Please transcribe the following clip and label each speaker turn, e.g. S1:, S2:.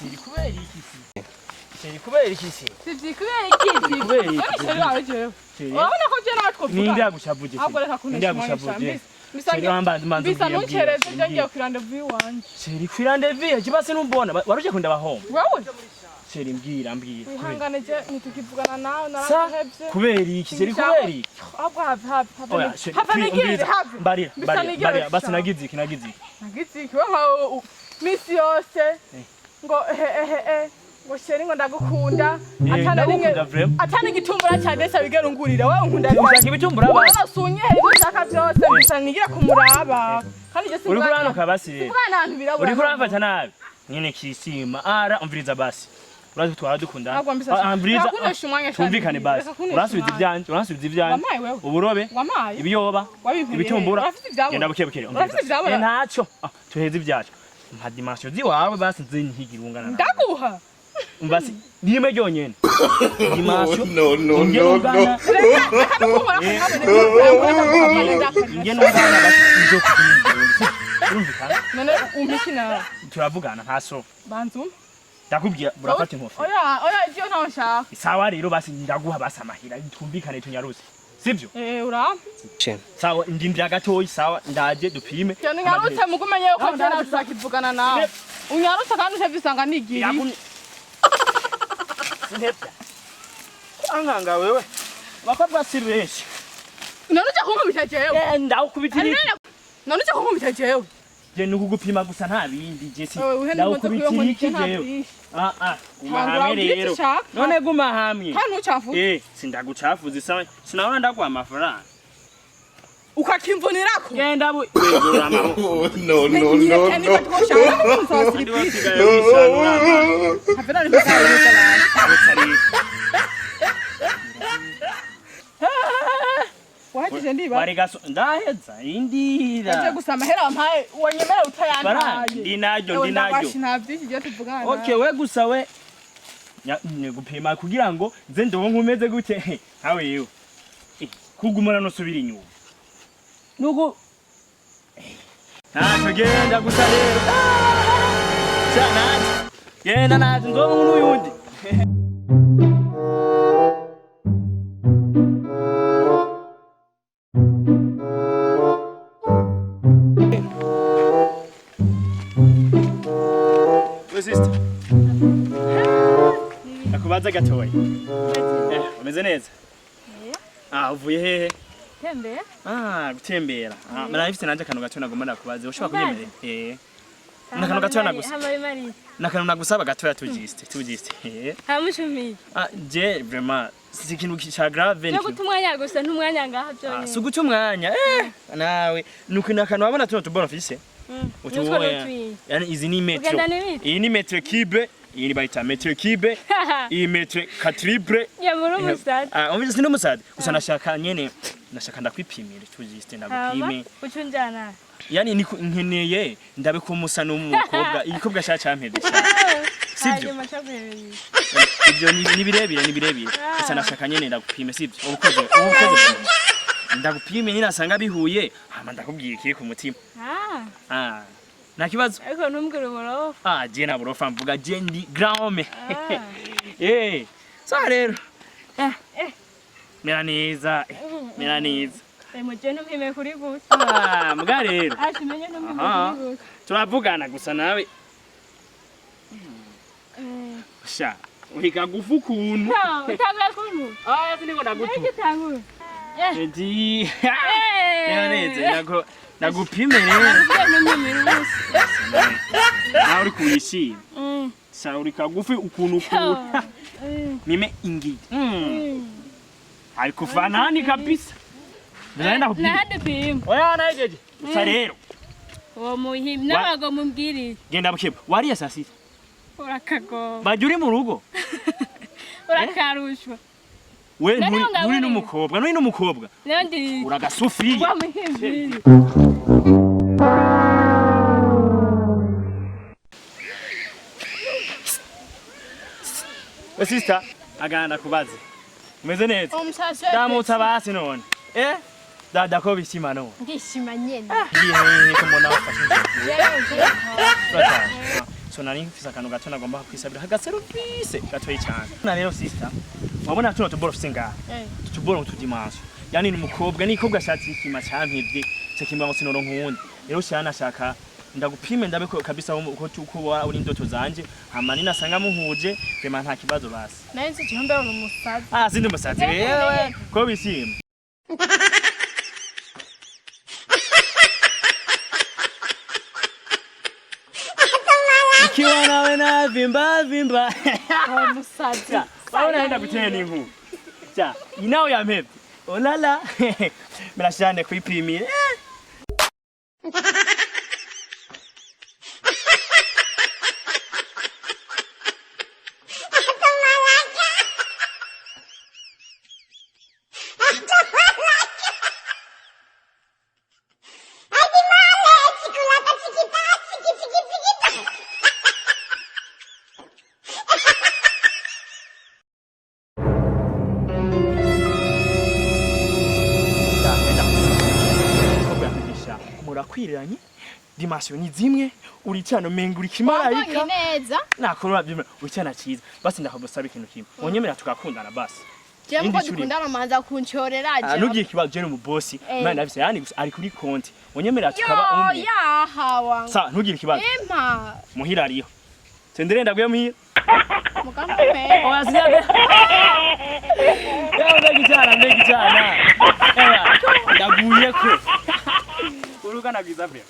S1: Chéri, kubera iki se? Chéri, kubera iki se?
S2: Sivyi, kubera iki?
S1: Kubera iki?
S2: None chéri wawe jewe.
S1: Chéri.
S2: Urabona ko je nawe twovuga.
S1: Ninde yagushavuje se?
S2: Ahubwo reka
S1: Ninde
S2: kunesha umwanya.
S1: yagushavuje?
S2: Bisa
S1: Chéri, wambanza manza
S2: bisa
S1: umbwire,
S2: ntukereze
S1: mbwira,
S2: je ngiye ku rendez-vous iwanje.
S1: Chéri, kwi rendez-vous kibase numbona waruje kunda bahomba.
S2: Wewe
S1: Chéri, mbwira, mbwira. Kubera-
S2: wihangane, je ntitukivugana nawe,
S1: Sa
S2: narahevye.
S1: kubera iki, chéri, kubera iki?
S2: Ahubwo have have have.
S1: Oya, chéri,
S2: have nigire
S1: umviriza.
S2: have.
S1: Mbarira,
S2: Bisa
S1: mbarira,
S2: nigire
S1: mbarira. Basi
S2: sha.
S1: nagize iki, nagize iki?
S2: Nagize iki? We nkawe misi yose ngo ehe ehe eh ngo chéri, ngo ndagukunda, atana rimwe
S1: Ndagukunda vraiment.
S2: atana igitumbura cya desa wigera ungurira. Wewe unkunda.
S1: Ushaka ibitumbura basi?
S2: Wala sunyehe ibyo ushaka byose, bisa nigira kumuraba kandi je
S1: Uriko uranuka basi rero.
S2: Sivugana n'abantu birabura.
S1: Uriko uramfata nabi. Nyine kisima. Ara umviriza basi. Urazi twara dukundana.
S2: Ntabwo mbisa.
S1: Ah, umviriza.
S2: Reka kunesha umwanya cyane.
S1: Tumvikane basi.
S2: Reka kunesha
S1: Uransubiza
S2: umwanya.
S1: ivyanje, uransubiza ivyanje.
S2: Wampaye wewe?
S1: Uburobe,
S2: Wampaye?
S1: ibiyoba,
S2: Wabimpereye?
S1: ibitumbura.
S2: Urafite ivyabona?
S1: Genda buke buke.
S2: Urafite ivyabona?
S1: Eh, ntaco. Ah, tuheze ibyacu. Mpa dimension ziwawe basi nzinhigira ungana nawe.
S2: Ndaguha.
S1: Basi rimwe ryonyene. Dimension.
S3: No, no,
S1: Ingene
S3: no, no.
S1: ungana.
S2: Reka no kunkora ko ntabone.
S1: Ingene ungana basi nzokugirira. Urumvikana?
S2: None umpa iki nawe?
S1: Turavugana nta so.
S2: Banza umpe.
S1: Ndakubwira urafata inkofero.
S2: Oya oya, ivyo ntaho nshaka.
S1: Sawa rero, basi ndaguha basi amahira, twumvikane tunyaruse. Sivyo?
S2: Eh, urampa.
S1: Sawa, ndindira gatoyi, sawa, ndaje dupime.
S2: Cyane unyarutse, mugumenye yuko je nawe tuzakivugana nawe. Unyarutse kandi utevye usanga nigiriye.
S1: Yakunye. Sinhebya. Ankanga wewe. Abakobwa si benshi.
S2: None ujya kunkubita jewe?
S1: Eh, ndawukubita iki?
S2: None ujya kunkubita jewe?
S1: Je nukugupima gusa, nta bindi je si.
S2: Wewe uhene umaze
S1: Ndawukubita
S2: kuyonkora
S1: iki
S2: nta
S1: jewe?
S2: byinshi.
S1: Ah ah, guma
S2: Tangura
S1: hamwe
S2: ubwire icyo
S1: rero.
S2: ushaka.
S1: None guma hamwe.
S2: Kandi ntucafuze.
S1: Eh, sindagucafuza isa. Sinabona ndaguha amafaranga.
S2: Ukakimvunirako.
S1: Genda bu. Wegura amaboko.
S3: Oh, no, no, no,
S2: Nyine
S3: no.
S2: twoshaka kunsaba
S1: Ndi
S2: surprise.
S1: wasigaye wisanura amaboko.
S2: Have nari mbisaye. Wahagije ndiba.
S1: Warigaso ndaheza indira.
S2: Aje gusa amahera wampaye wanyemera utayantaye.
S1: Bara ndi naryo, ndi naryo.
S2: Nta byinshi igiye tuvugana.
S1: Okay, we gusa we. Ni gupima kugira ngo nze ndonke umeze gute nkawe yewe. Eh, kugumana no subira inyuma. Nuko ntacyo, genda gusa rero. Ah! Sha ntacyo. Genda ntacyo nzonka n'uyundi. We sister. Akubaza gatoya. Eh, umeze neza? Ah, uvuye hehe?
S4: Tembera.
S1: Ah, gutembera. Ah, mara ifite nanje akantu gato nagomba ndakubaza. Ushobora kunyemerera? Eh. Nakantu gatoya nagusa.
S4: Hamari mari.
S1: Nakantu nagusaba gatoya, tujiste, tujiste. Eh.
S4: Hamushumiye.
S1: Ah, je vraiment si ikintu ca grave ni.
S4: Cyo guta umwanya gusa, ntumwanya ngaha
S1: Ah,
S4: byonyine.
S1: si uguta umwanya. Eh, nawe nuko nakantu wabona tuno tubono fise.
S4: Nutwo nutwiye.
S1: Yani izi ni metero.
S4: Ugenda n'ibiti?
S1: Iyi ni mètre cube, iyi ni bayita mètre cube, iyi mètre quadruple.
S4: Ya muri umusatsi.
S1: Ah, umvise, sindi umusatsi. Gusa nashaka nyene nashaka ndakwipimira tujiste, ndagupime.
S4: Ucunjana.
S1: Yani nkeneye ndabe ko musa n'umukobwa, igikobwa sha campevye. Sivyo?
S4: Hanyuma caguhereye.
S1: Ibyo ni birebire, ni birebire. Gusa nashaka nyene ndagupime, sivyo? Ubukoze, ubukoze. Ndagupime, ninasanga bihuye, hama ndakubwira ikiri ku mutima.
S4: Ah,
S1: Ah. Nta kibazo.
S4: ariko ntumbwire uburofa.
S1: Ah, je na burofa mvuga, je ndi grand homme.
S4: Ah.
S1: Eh, sawa rero. Eh. Mera neza, eh, mera neza.
S4: Muje ntumpime kuri gusa.
S1: Ah, mbwa rero.
S4: Asha umenye ntumpime
S1: Aha.
S4: kuri gusa.
S1: Turavugana gusa nawe. Sha, wiga gufu ukuntu.
S4: Utangura kuntu.
S1: Ah, siniko ndagutu.
S4: Niki tangura.
S1: Ndi. Mera neza, nako ndagupime rero.
S4: Nakubwiye ntumpimire ubusa.
S1: Nawe uri kuyishima. Sha, uri kagufi ukuntu ukuntu. Mime ingidi. Haikufanani kabisa. Ndaenda kupima.
S4: Nahandi pima.
S1: Oya, najeje. Gusa rero,
S4: Uwo muhimye n'abago mumbwiriye.
S1: Genda bukeba. Wariye saa sita?
S4: Urakagoba.
S1: Bajya uri mu rugo.
S4: Urakarushwa.
S1: We
S4: None
S1: nturi
S4: ngaburira.
S1: n'umukobwa, nturi n'umukobwa.
S4: Nandi
S1: Uragasufiya.
S4: wa muhimbiri.
S1: We sister, agana kubaze. Umeze neza?
S4: Umusazi.
S1: Ndamutsa basi none. Eh? Dada ko bishima none.
S4: Ndishima nyene.
S1: Ngiye hehe ko mbona wafashe inzira?
S4: Jewe.
S1: Urataha. So nari mfise akantu gato nagomba kwisabira agaserivise gatoyi cyane. Na rero sister, wabona tuno tuboro ufise ngaha. Tuboro utudimanso. Yani ni umukobwa ni ikobwa ashatse ikima campevye, cakimba ngo sinoronka uwundi. Rero shana nashaka ndagupime ndabe ko kabisa uko uko uri indoto zanje, hama ninasanga muhuje, vraiment nta kibazo basi.
S2: Naye nzi igihombe uri umusazi.
S1: Ah, sindi umusazi wewe. Ko bishima. Ikiwa nawe na vimba vimba.
S2: Uri umusazi.
S1: Wao naenda kuteni n'inkuru. Ja, inawe yampevye. Olala. Mirashane kwipimira. Ja, enda. Umukobwa yakwigisha murakwiriranye dimension ni zimwe uricana umenga uri kimarayika.
S3: Wambonye neza.
S1: Nakora byuma uricana cyiza basi ndakagusaba ikintu kimwe wonyemera tukakundana basi.
S3: Jewe
S1: Indi
S3: muko
S1: shuri.
S3: dukundana manza kuncorera
S1: Ah,
S3: jewe.
S1: nugiye ikibazo jere mu bosi
S3: Eh.
S1: mwana ndabise yani gusa ari kuri konti wonyemera tukaba
S3: Yo
S1: umwe.
S3: yaha wanga.
S1: Sa ntugire ikibazo.
S3: Impa.
S1: Muhira ariho tendere ndaguye muhira.
S3: Mukampe.
S1: Oya sinyabe. Yawe mbega icana mbega icana. Ewa ndaguye ko urugana bwiza vyo.